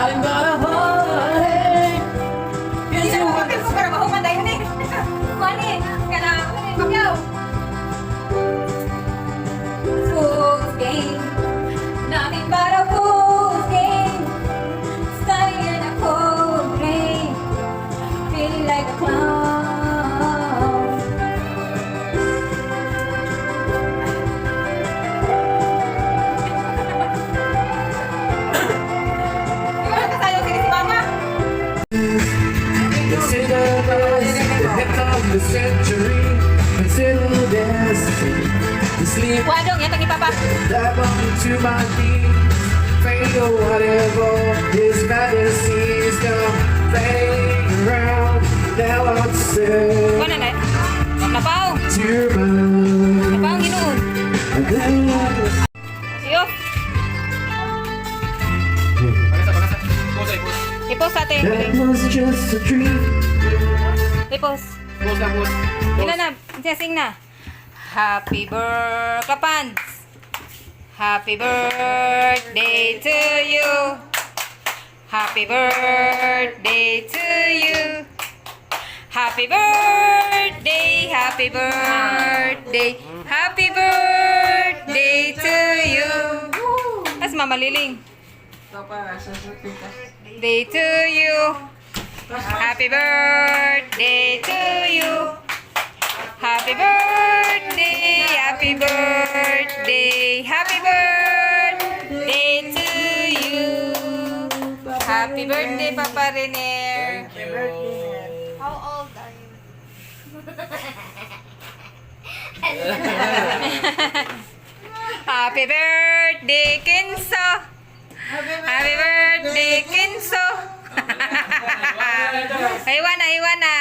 Nothing but a heartache. Is it worth Kapil ko para mahuman dayon eh. Kuani, kana Pacquiao. Fool's game. Nothing but a fool's game. Standing in a cold rain. Feeling like a clown. Wala ka sayo sini si Mama. Consider this the hit of the century. Consider this the sleep Kuha dong, yatang ni Papa. Dive onto my knees. Fade or whatever his fantasies come playing around. Now I'd say Kuha na na. Napaw. To mine. Napaw ang hinuon. And then Iyo. I-post ate. That was just a dream. I-post. Post na, post. Ina na, sing na. Happy birthday, Kapans. Happy birthday to you. Happy birthday to you. Happy birthday, happy birthday, happy birthday to you. As Mama Liling. Day to you. Happy birthday to you. Happy birthday, happy birthday, happy birthday to you. Happy birthday, Papa Rener. Thank you. How old are you? Happy birthday, Kinso. Happy birthday, Kinso. Iwan na, iwan na.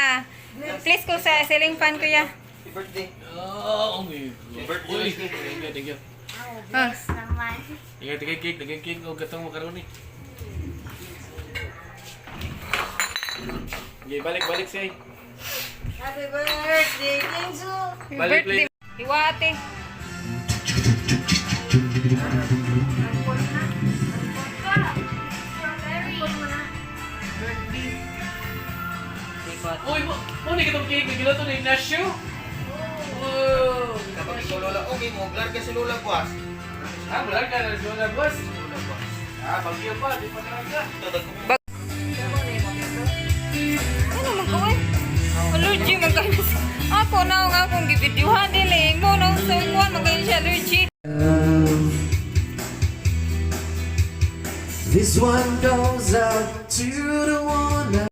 Please ko sa ceiling fan, kuya. Happy birthday. Oh, my God. Uy, thank you, thank you. Oh, bless naman. Thank you, thank you, cake, thank you, cake. Oh, gatong macaroni. Okay, balik, balik siya. Happy birthday, Kenzo! Balik, Birthday. Iwa, ate. Birthday. Uy, mo, mo ni kitong cake, giluto ni Ignacio. Oh. Kapag ikaw lola, okay mo, larga si Lola buwas. Ah, wala ka na Lola boss. Lola buwas. Ah, bagyo pa, di pa talaga. Ito, dagko. Ano man gawin? Allergy man kayo. Ako na ang akong givideohan dili mo na sa kuan man kayo siya allergy. This one goes out to the